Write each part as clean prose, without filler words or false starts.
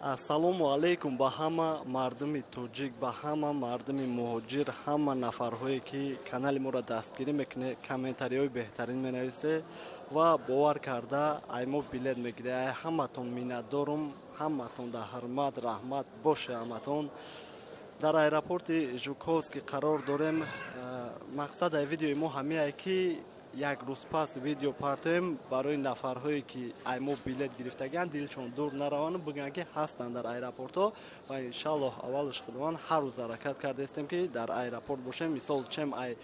Ассалому алайкум ба ҳама мардуми тоҷик, ба ҳама мардуми муҳоҷир, ҳама нафарҳое, ки канали моро дастгирӣ мекунед, комментариҳои беҳтарин менависед ва бовар карда ай мо билет мегиред. Ай ҳаматон миннатдорум, ҳаматон дар ҳурмат, раҳмат боше ҳаматон. Дар аэропорти Жуковский қарор дорем. Мақсад ай видеои мо ҳамеае, ки як рӯз пас видео партоем барои нафарҳое, ки ай мо билет гирифтагианд, дилшон дур нараванду бигӯянд, ки ҳастанд дар аэропортҳо. Ва иншаллоҳ, аввалаш Худованд, ҳар рӯз ҳаракат кардаистем, ки дар аэропорт бошем. Мисол, чем ай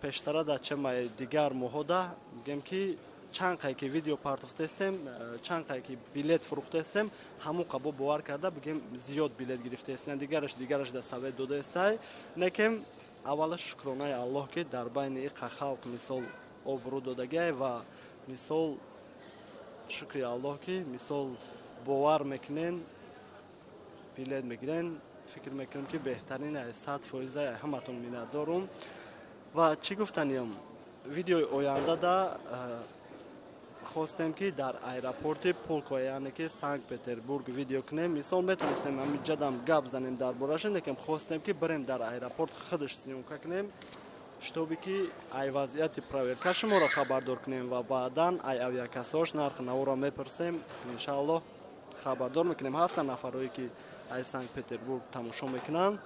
пештарада, чем ай дигар моҳода, мегӯем, ки чанд қай ки видео партофтаистем, чанд қай ки билет фурӯхтаистем, ҳамон қабо бовар карда бигӯем, зиёд билет гирифтаистем. Дигараш да совет додаистай некем. Аввалаш шукронаи Аллоҳ, ки дар байни иқа халқ, мисол, обрӯ додагиай ва, мисол, шукри Аллоҳ, ки, мисол, бовар мекунен, билет мегирен. Фикр мекунем, ки беҳтарин, 100%. Ҳаматон миннатдорум. Ва чӣ гуфтаниям, видеои ояндада хостем, ки дар аэропорти Пулково, яъне ки Санкт Петербург, видео кунем. Мисол, метавонистем ҳамиҷадам гап занем дар бораша, лекин хостем, ки бирем, дар аэропорт худаш съёмка кунем, чтобы ки ай вазъияти проверка шуморо хабардор кунем ва баъдан ай авиакассош нархи наворо мепурсем, иншааллоҳ, хабардор мекунем. Ҳастанд нафарҳое, ки ай Санкт Петербург тамошо мекунанд.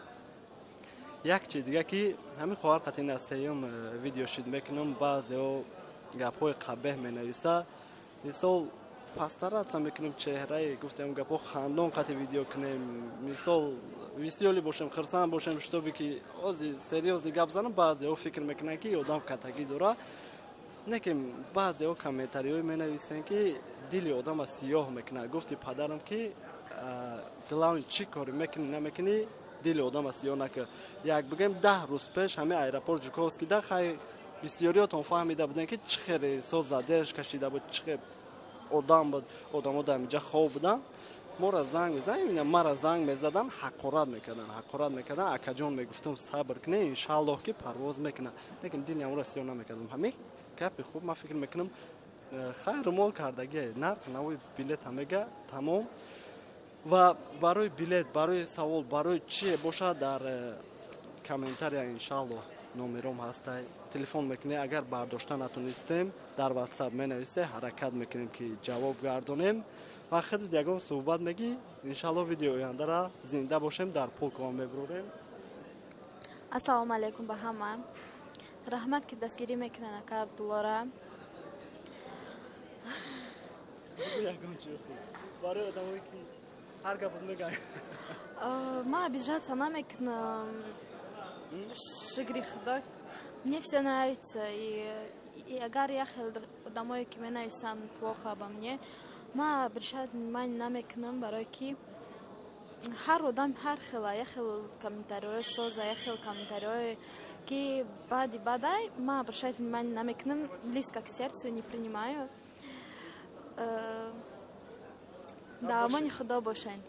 Як чиз дига, ки ҳамин хоҳар қатина сеюм видео шид мекунам. Баъзеҳо гапҳои қабеҳ менависа. Мисол, постараться мекунем, чеҳраи гуфтем гапҳо хандон қати видео кунем, мисол, весёлый бошем, хирсанд бошем, чтобы ки ози серьёзный гап занам, баъзеҳо фикр мекунанд, ки одам катагӣ дора. Не ки баъзеҳо комментариҳое менависем, ки дили одама сиёҳ мекунад. Гуфти падарам, ки главный чӣ коре мекунӣ, намекунӣ, дили одама сиёҳ накун. Як бигӯем, 10 рӯз пеш ҳамин аэропорт Жуковский да, хай, бисёриётон фаҳмида будем, ки чӣ хеле со задержка шида буд, чӣ хел одам буд, одамо дар инҷа хоб буданд. Моро занг мезанем, мара занг мезадан, ҳақорат мекардан, ҳақорат мекардан. Акаҷон, мегуфтум, сабр кунед, иншааллоҳ, ки парвоз мекунад. Лекин дили амро сиёҳ намекардам. Ҳамин гапи хуб, ман фикр мекунам, хайр, румол кардагие, нарх навои билета мега, тамом. Ва барои билет, барои савол, барои чие бошад, дар комментария, иншааллоҳ, номером ҳастай, телефон мекунед. Агар бардошта натонистем, дар Ватсап менависе, ҳаракат мекунем, ки ҷавоб гардонем. Ва худат ягон суҳбат мегӣ? Иншааллоҳ, видео ояндара зинда бошем, дар Пулково мебурорем. Ассалому алайкум ба ҳама. Раҳмат, ки дастгирӣ мекунанд ака Абдуллора. Ягон чиз барои одамое, ки ҳар гапот мегӯянд. Ма обижаться намекунам, шукри Худо, мне все нравится. И агар як хел одамое, ки менависанд плохо обо мне, ма обращать внимание намекунам, барое ки ҳар одам ҳар хела, як хел комментариҳои соза, як хел комментариҳое, ки баъди бадай, ма обращать внимание намекунам, близко к сердцу не принимаю. Дар амони Худо бошед.